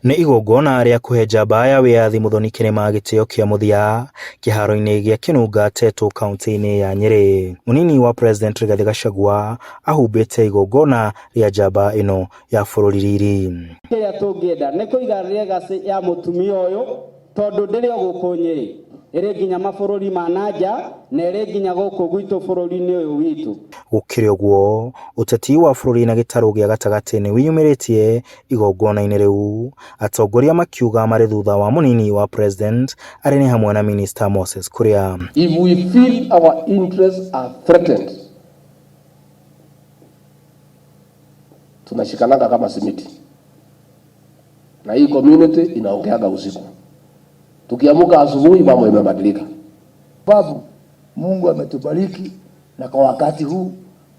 Nĩ igongona rĩa kũhe njamba ya wĩyathi Muthoni Kĩrĩma gĩtĩo kĩa mũthia kĩharo-inĩ gĩa Kĩnunga Tetu kaunti-inĩ ya Nyĩrĩ. Mũnini wa President Rigathĩ Gachagua ahumbĩte igongona rĩa njamba ĩno ya bũrũri riri. Kĩrĩa tũngĩenda nĩ kũiga legacy ya mũtumia ũyũ tondũ ndĩrĩ o gũkũ Nyĩrĩ, ĩrĩ nginya mabũrũri ma na nja na ĩrĩ nginya gũkũ gwitũ bũrũri-inĩ ũyũ witũ. Gũkĩrĩ ũguo, ũteti wa bũrũri na gĩtarũ gĩa gatagatĩ nĩ wĩyumĩrĩtie igongona-inĩ rĩu, atongoria makiuga marĩ thutha wa mũnini wa President arĩa nĩ hamwe na Minister Moses Kuria. If we feel our interests are threatened, tunashikanaga kama simiti, na hii community inaongeaga usiku. Tukiamuka asubuhi, mambo imebadilika. Sababu Mungu ametubariki na kwa wakati huu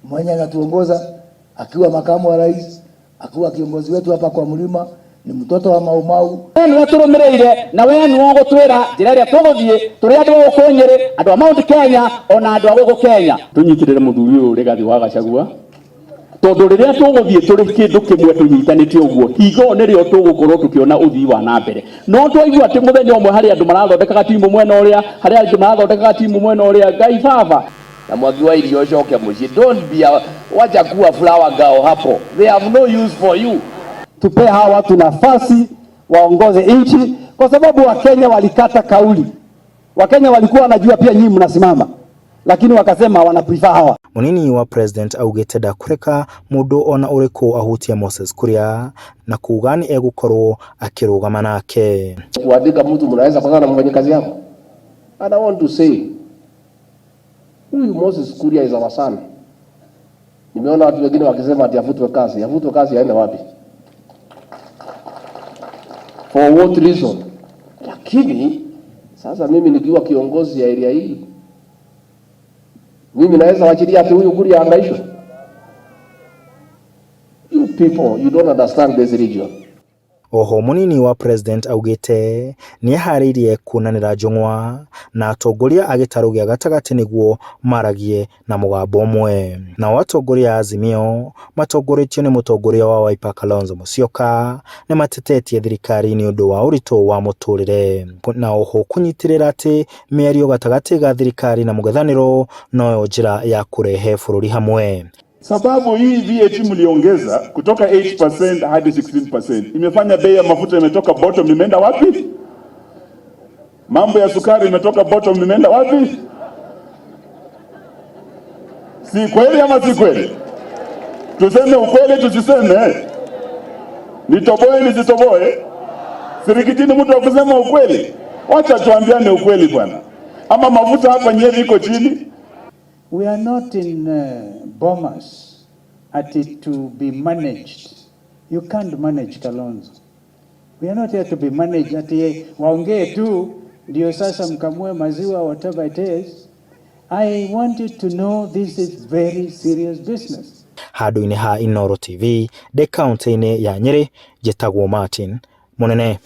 mwenye anatuongoza akiwa makamu wa rais, akiwa kiongozi wetu hapa kwa mlima ni mtoto wa Maumau. We nĩwe tũrũmĩrĩire na we nĩwe ũgũtwĩra njĩra ĩrĩa tũgũthiĩ tũrĩ andũ a gũkũ Nyĩrĩ, andũ a Mount Kenya ona andũ a gũkũ Kenya. Tũnyitĩrĩre mũthuri ũyũ Rigathĩ wa Gachagua tondũ rĩrĩa tũgũthiĩ tũrĩ kĩndũ kĩmwe tũnyitanĩte ũguo hingo ĩyo nĩrĩo tũgũkorwo tũkĩona ũthii wa na mbere. No twaigua atĩ mũthenya ũmwe harĩ andũ marathondekaga timu mwena ũrĩa, harĩ andũ marathondekaga timu mwena ũrĩa, Ngai baba. Na Mwangi wa Iria ucoke muciĩ. Don't be a, wacha kuwa flower girl hapo. They have no use for you. Tupee hawa watu nafasi waongoze nchi, kwa sababu Wakenya walikata kauli. Wakenya walikuwa wanajua pia nyinyi mnasimama, lakini wakasema wana prefer hawa. Mũnini wa President augĩte ndakũreka mũndũ ona ũrĩkũ ahutie Moses Kuria na kuga nĩ egũkorwo akĩrũgama nake. Kuandika mtu mnaweza kwanza na mfanyikazi yako. And I want to say, huyu Moses Kuria is our son. Nimeona watu wengine wakisema ati afutwe kazi. Afutwe kazi aende wapi? For what reason? Lakini sasa mimi nikiwa kiongozi ya area hii, mimi naweza wachilia ati huyu Kuria ahangaishwe? You people, you don't understand this region. Oho mũnini wa President augĩte nĩeharĩirie kuonanĩra njũng'wa na atongoria a gĩtarũ gĩa gatagatĩ nĩguo maragie na mũgambo ũmwe. Nao atongoria a Azimio matongoretio nĩ mũtongoria wa Wiper Kalonzo Musyoka nĩmatetetie thirikari nĩ ũndũ wa ũritũ wa mũtũrĩre na oho kũnyitĩrĩra atĩ mĩario gatagatĩ ga thirikari na mũng'ethanĩro noyo njĩra ya kũrehe bũrũri hamwe. Sababu hii VAT mliongeza kutoka 8% hadi 16% imefanya bei ya mafuta imetoka bottom imeenda wapi? Mambo ya sukari imetoka bottom imeenda wapi? Si kweli ama si kweli? Tuseme ukweli tusiseme? Nitoboe nisitoboe? Sirikitini mtu wa kusema ukweli? Wacha tuambiane ukweli bwana. Ama mafuta hapa Nyeri iko chini? We are not in bombers at it to be managed. You can't manage Kalonzo. We are not here to be managed ati waongee tu ndio sasa mkamue maziwa, whatever it is. I want you to know this is very serious business. Handũ-inĩ ha Inooro TV ndĩ kaunti-inĩ ya Nyĩrĩ, njĩtagwo Martin Mũnene.